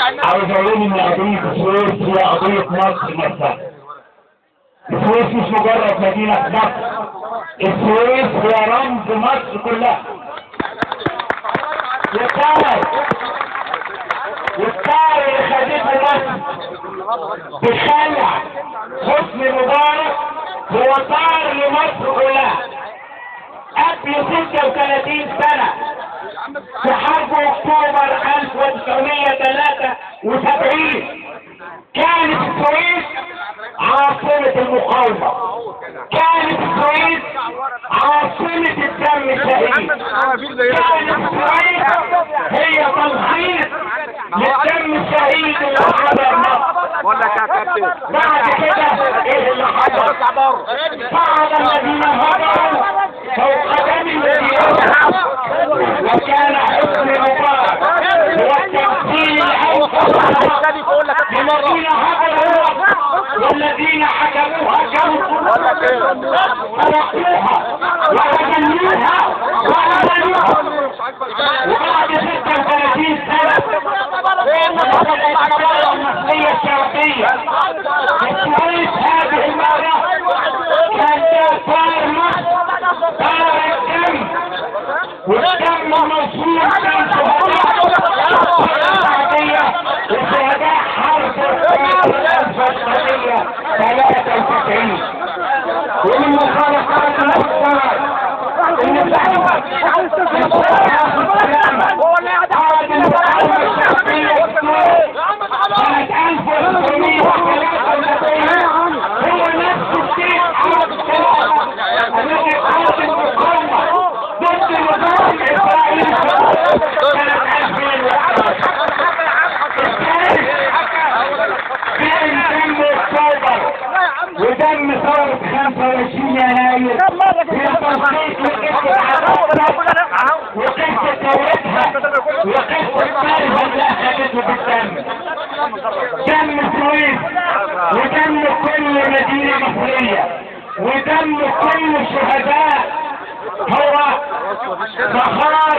عاوز اقول ان قضية السويس هي قضية مصر نفسها. السويس مش مجرد مدينة في مصر، السويس هي رمز مصر كلها. والثار اللي خدته مصر بخلع حسني مبارك هو ثار لمصر كلها. قبل 36 سنة في حرب اكتوبر 1973 كانت السويس عاصمة المقاومة، كانت السويس عاصمة الدم الشهيد، كانت السويس هي تلخيص للدم الشهيد اللي حضر مصر. بعد كده ايه اللي حصل؟ صعد الذين هجروا فوق دم الذين، وكان حسني مبارك هو التمثيل الاوسط للذين هجروا والذين حكموها سرقوها وأذلوها وأذلوها. وبعد 36 سنة المصرية الشعبية السويس هذه المرة كان ثار مصر، ثار الدم، والدم موصول بين شهداء الشعبية وشهداء حرب 1993. ومن مخالفات المفترض ان سنة 1973 هو نفس الشيء حرب السلامة الذي قاد المقاومة ضد النظام الإسرائيلي سنة 2011. بين دم اكتوبر ودم ثورة 25 يناير هي تلخيص لقصة وقصة ثورتها وقصة ثارها اللي أخذته بالدم. دم السويس ودم كل مدينة مصرية ودم كل الشهداء هو فخار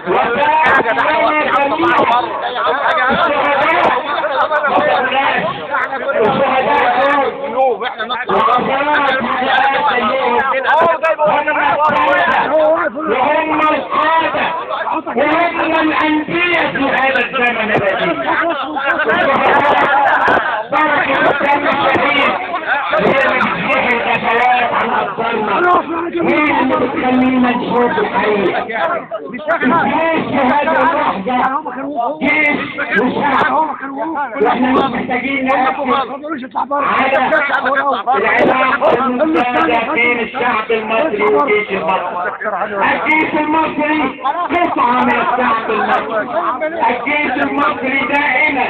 وفاء لنا جميعا. الشهداء ما تقولناش، الشهداء دول وغفرات وهم القادة وهم الأنبياء في هذا الزمن القديم. بركة الدم الشهيد هي اللي بتزيح الغفلات عن أبطالنا، وهي اللي بتخلينا نشوف الحقيقة. الجيش في هذه اللحظة جيش وشعب، واحنا مش محتاجين نأكد على العلاقة الممتازة بين الشعب المصري والجيش المصري. الجيش المصري قطعة من الشعب المصري. الجيش المصري دائما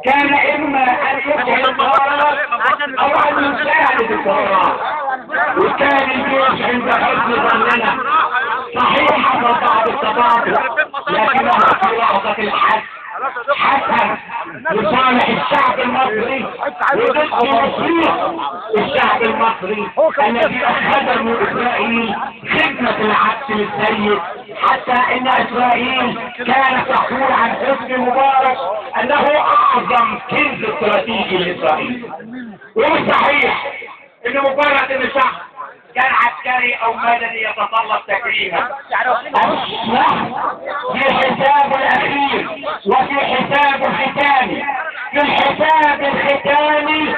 كان إما أن يقع القرارات أو أن يساعد القرارات، وكان الجيش عند حسن ظننا. صحيح حصل بعض التباطؤ، لكنه في لحظة الحسم حسم لصالح الشعب المصري وضد مصير الشعب المصري الذي أخذه إسرائيل خدمة العبد للسيد، حتى إن إسرائيل كانت تقول عن حسني مبارك أنه أعظم كنز استراتيجي لإسرائيل. ومش صحيح إن مجرد إن شخص كان عسكري او مدني يتطلب تكريما. الشخص في حسابه الاخير وفي حسابه الختامي، في الحساب الختامي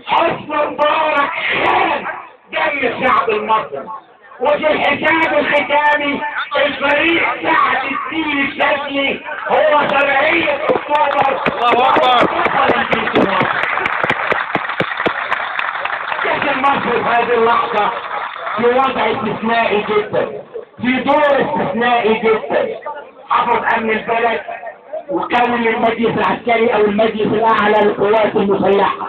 حسني مبارك خان دم الشعب المصري، وفي الحساب الختامي الفريق سعد الدين الشاذلي هو شرعية اكتوبر. الله اكبر. الجيش المصري في هذه اللحظة في وضع استثنائي جدا، في دور استثنائي جدا. حفظ امن البلد وكون المجلس العسكري او المجلس الاعلى للقوات المسلحة.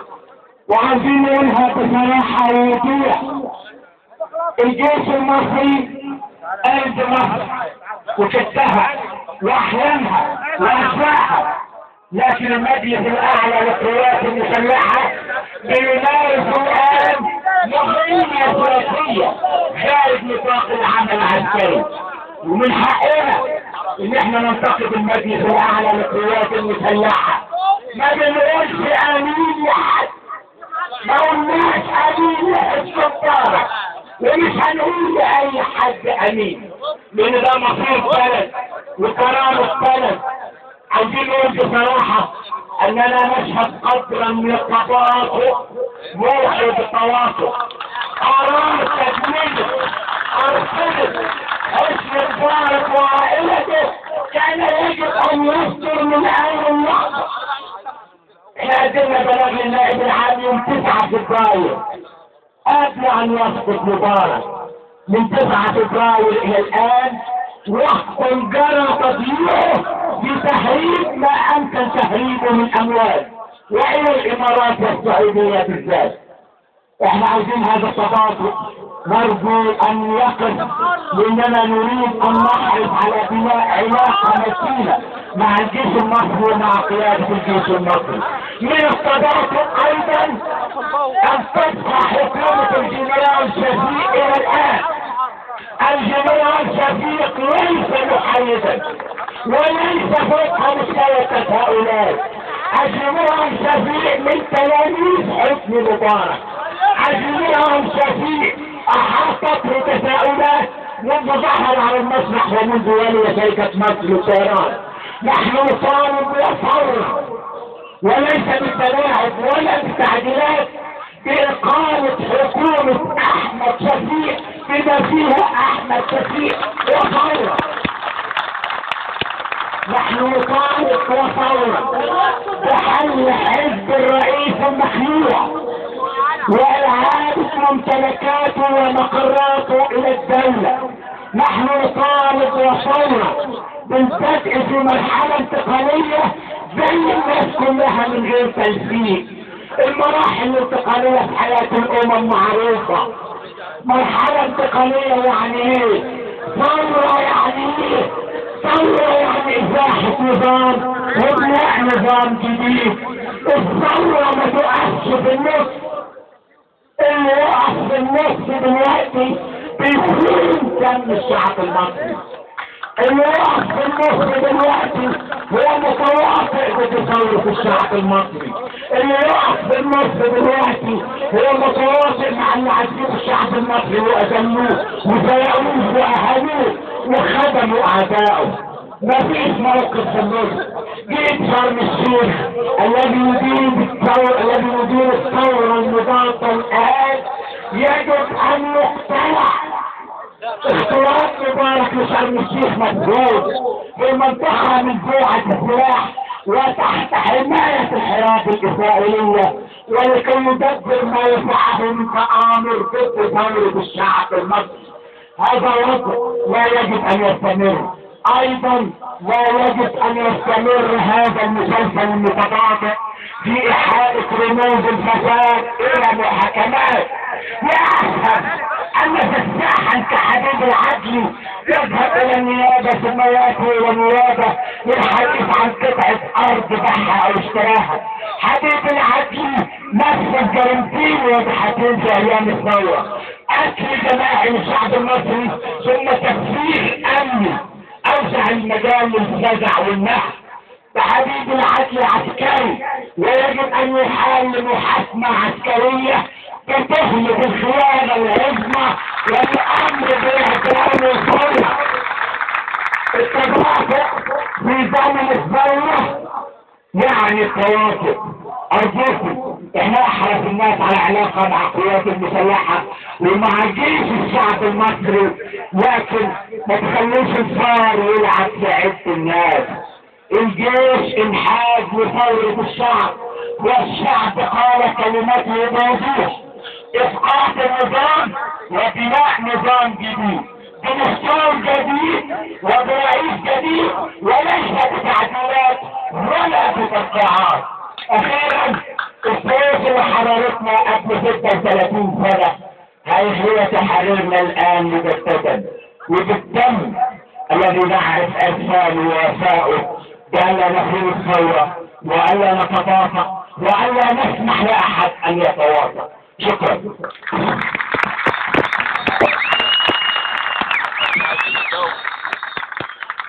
وعايزين نقولها بصراحة ووضوح، الجيش المصري قلب مصر وكتها واحلامها واشواقها، لكن المجلس الاعلى للقوات المسلحة بيمارس الان مهمة سياسية خارج نطاق العمل العسكري. ومن حقنا ان احنا ننتقد المجلس الاعلى للقوات المسلحة. ما بنقولش امين لحد، ما قلناش امين لحزب مبارك، ومش هنقول لاي حد امين، لان ده مصير بلد وكرامة بلد. عايزين نقول بصراحة اننا نشهد قدرا من التباطؤ موحد التواصل. قرار تجميل ارسلت حسني مبارك وعائلته كان يجب ان يصدر من اول لحظة. احنا قدمنا بلاغ للنائب العام يوم 9 فبراير قبل ان يسقط مبارك. من 9 فبراير الى الان وقت جرى تضييعه بتهريب ما امكن تهريبه من اموال، والى الامارات والسعودية بالذات. احنا عايزين هذا التباطؤ، نرجو ان يقف، لاننا نريد ان نحرص على بناء علاقة متينة مع الجيش المصري ومع قيادة الجيش المصري. من التباطؤ ايضا ان تبقى حكومة الجنرال شفيق الى الان. الجنرال شفيق ليس محايدا وليس فوق مستوى هؤلاء. الجنرال شفيق من تلاميذ حسني مبارك. الجنرال شفيق احاطته تساؤلات منذ ظهر على المسرح ومنذ ولي شركة مصر للطيران. نحن نطالب بالثورة وليس بالتلاعب ولا بالتعديلات بإقامة حكومة أحمد شفيق بما فيها أحمد شفيق وثورة. نحن نطالب وثورة بحل حزب الرئيس المخلوع وإعادة ممتلكاته ومقراته إلى الدولة. نحن نطالب وثورة بالبدء في مرحلة انتقالية زي الناس كلها من غير تلفيق. المراحل الانتقالية في حياة الأمم معروفة. مرحلة انتقالية يعني ايه؟ ثورة يعني ايه؟ ثورة يعني إزاحة نظام وبناء نظام جديد. الثورة ما تقفش في النص. اللي يقف في النص دلوقتي بيخون دم الشعب المصري. اللي يقف في النص دلوقتي هو متواطئ بتصرف الشعب المصري. اللي يقف في النص دلوقتي هو متواطئ مع اللي عذبوا الشعب المصري واذلوه وسرقوه واهانوه وخدموا اعدائه. مفيش موقف في النص. جيت شرم الشيخ الذي يدير الثورة المضادة الان يجب ان يقتلع. اختلاط مبارك لشرم الشيخ مفروض في منطقة منزوعه السلاح وتحت حماية الحراب الاسرائيلية، ولكي يدبر ما يفعله من تآمر ضد ثورة الشعب المصري. هذا وضع لا يجب ان يستمر. ايضا لا يجب ان يستمر هذا المسلسل المتباطئ في احالة رموز الفساد الى محاكمات. يعرف ان سفاحا كحبيب العدل يذهب الى النيابة ثم ياتي الى النيابة للحديث عن قطعه ارض باعها او اشتراها. حبيب العدل نفذ جريمتين واضحتين في ايام الثورة: قتل جماعي للشعب المصري ثم تفسير امني اوسع المجال للفزع والنحو. فحبيب العدل عسكري ويجب ان يحال لمحاكمه عسكرية بتهمه الخيانة العظمى والامر باعدام الثورة. التباطؤ في زمن الثورة يعني التواطؤ. ارجوكم، احنا احرص الناس على علاقة مع القوات المسلحة ومع جيش الشعب المصري، لكن ما تخلوش الفار يلعب في عبء الناس. الجيش انحاز لثوره الشعب، والشعب قال كلمته بوضوح: اسقاط النظام وبناء نظام جديد بمختار جديد وبرئيس جديد، وليس بتعديلات ولا بتوقيعات. اخيرا، السياسة اللي حررتنا قبل 36 سنة هي تحررنا الان مجددا، وبالدم الذي نعرف اثاره ووفائه بألا نخون الثورة وألا نتباطأ وألا نسمح لأحد أن يتواطأ. شكرا.